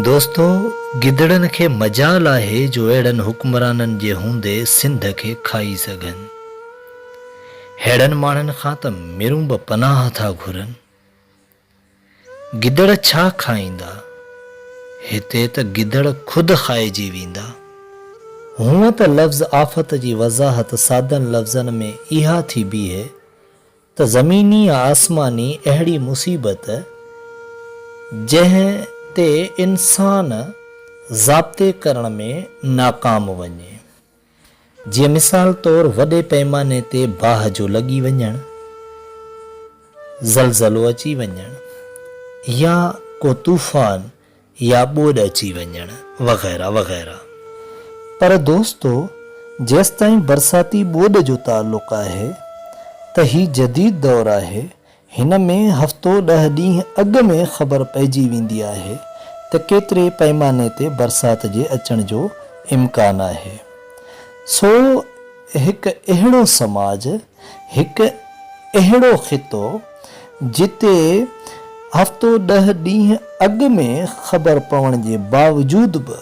دوستو گدڙن کي مجال آهي جو اهڙن حڪمرانن جي هوندي سنڌ کي کائي سگهن. ههڙن ماڻهن کان ته مرون به پناهه ٿا گهرن. گدڙ ڇا کائيندا؟ هتي ته گدڙ خود کائجي ويندا. هونء ته لفظ آفت جي وضاحت سادن لفظن ۾ اها ٿي بيهي ته زميني يا آسماني اهڙي مصيبت جنهن تي انسان ضابطي ڪرڻ ۾ ناڪام وڃي. جيئن مثال طور وڏي پئماني تي باهه جو لڳي وڃڻ، زلزلو اچي وڃڻ يا ڪو طوفان يا ٻوڏ اچي وڃڻ وغيره وغيره. پر دوستو جيستائين برساتي ٻوڏ جو تعلق آهي ته هي جديد دور آهي هن ۾ هفتو ڏهه ڏينهن اڳ ۾ خبر پئجي ويندي آهي ته ڪيتري پئماني تي برسات جي اچڻ جو امڪان آهي سو هڪ اهڙو سماج، هڪ اهڙو خطو جتي هفتو ڏهه ڏينهن اڳ ۾ خبر پوڻ جي باوجود به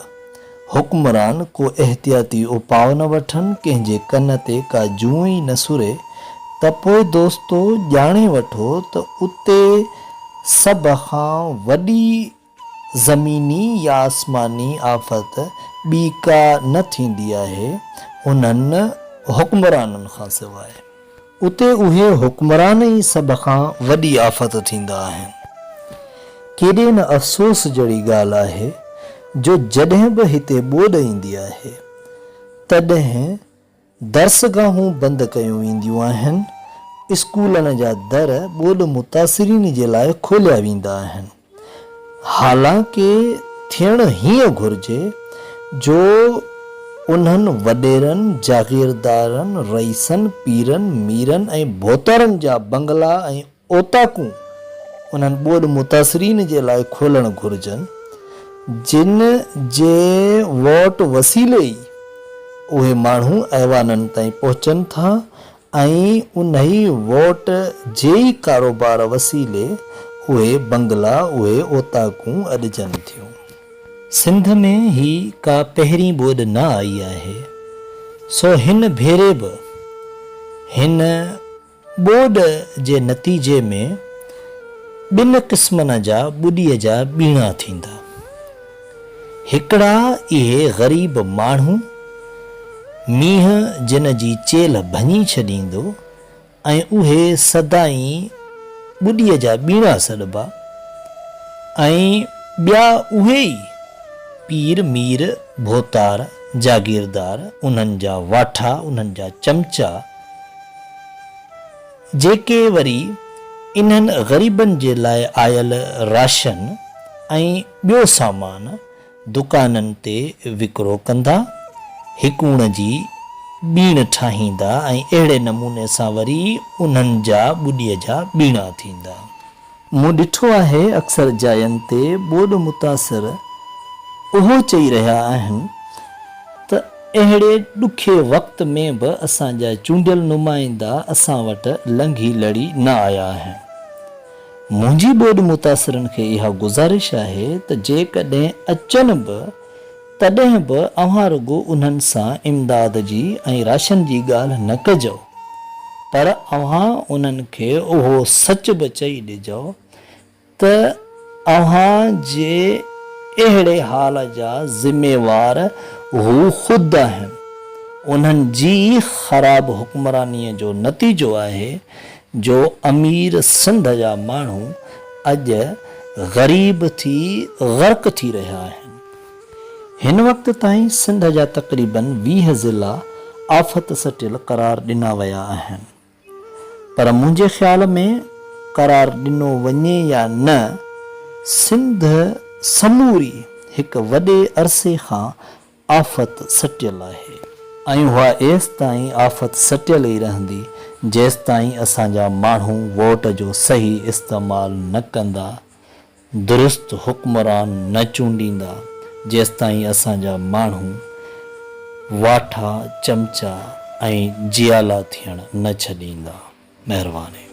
حڪمران ڪو احتياطي اپاء نه وٺن، ڪنهن جي ڪن تي ڪا جونء ئي نه سري ته پوء دوستو ڄاڻي وٺو ته اتي سڀ کان وڏي زميني يا آسماني آفت ٻي ڪا نه ٿيندي آهي انهن حڪمرانن کان سواء. اتي اهي حڪمران ئي سڀ کان وڏي آفت ٿيندا آهن. ڪيڏي نه افسوس جهڙي ڳالهه آهي جو جڏهن به هتي ٻوڏ ايندي آهي تڏهن درسگاهون بند ڪيون وينديون آهن، اسڪولن جا در ٻوڏ متاثرين جي لاء کوليا ويندا آهن. حالانڪه ٿيڻ هيئن گهرجي جو انهن وڏيرن، جاگيردارن، رئيسن، پيرن، ميرن ۽ ڀوتارن جا بنگلا ۽ اوطاقون انهن ٻوڏ متاثرين جي لاء کولڻ گهرجن، جن جي ووٽ وسيلي ئي اهي ماڻهو ايوانن تائين پهچن ٿا ۽ انهي ووٽ جي ئي ڪاروبار وسيلي اهي بنگلا، اهي اوطاقون اڏجن ٿيون. سنڌ ۾ هي ڪا پهرين ٻوڏ نه آئي آهي، سو هن ڀيري به هن ٻوڏ جي نتيجي ۾ ٻن قسمن جا ٻڏيء جا ٻيڻا ٿيندا. هڪڙا اهي غريب ماڻهو، مينهن جن جي چيلهه ڀڃي ڇڏيندو ۽ اهي سدائين ٻڏيء جا ٻيڻا سڏبا ۽ ٻيا اهي ئي پير مير ڀوتار جاگيردار، انهن جا واٺا، انهن جا چمچا، جيڪي وري انهن غريبن جي لاء آيل راشن ۽ ٻيو سامان دڪانن تي وڪرو ڪندا، هڪوڻ جي ٻيڻ ٺاهيندا ۽ اهڙي نموني سان وري انهن جا ٻڏيء جا ٻيڻا ٿيندا. مون ڏٺو آهي اڪثر جاين تي ٻوڏ متاثر اهو چئي رهيا آهن ته اهڙي ڏکي وقت ۾ به اسان جا چونڊيل نمائندا اسان وٽ لنگهي لڙي نه آيا آهن. منهنجي ٻوڏ متاثرن کي اها گذارش آهي ته جيڪڏهن اچن به تڏهن به اوهان رڳو انهن سان امداد جي ۽ راشن جي ڳالهه نه ڪجو، پر اوهان انهن کي اهو سچ به چئي ڏجو ته اوهان جي اهڙي حال جا ذميوار هو خود آهن. انهن جي ئي خراب حڪمرانيء جو نتيجو آهي جو امير سنڌ جا ماڻهو اڄ غريب ٿي غرق ٿي رهيا آهن. هن وقت تائين سنڌ جا تقريبن 20 ضلعا آفت سٽيل قرار ڏنا ويا آهن پر منهنجي خيال ۾ قرار ڏنو وڃي يا نه سنڌ سموري هڪ وڏي عرصي کان آفت سٽيل آهي ۽ اها ايستائين آفت سٽيل ئي رهندي جيستائين اسان جا ماڻهو ووٽ جو صحيح استعمال نه ڪندا، درست حڪمران نه چونڊيندا، جيستائين اسان جا ماڻهو واٺا، چمچا ۽ جيالا ٿيڻ نه ڇڏيندا. مهرباني.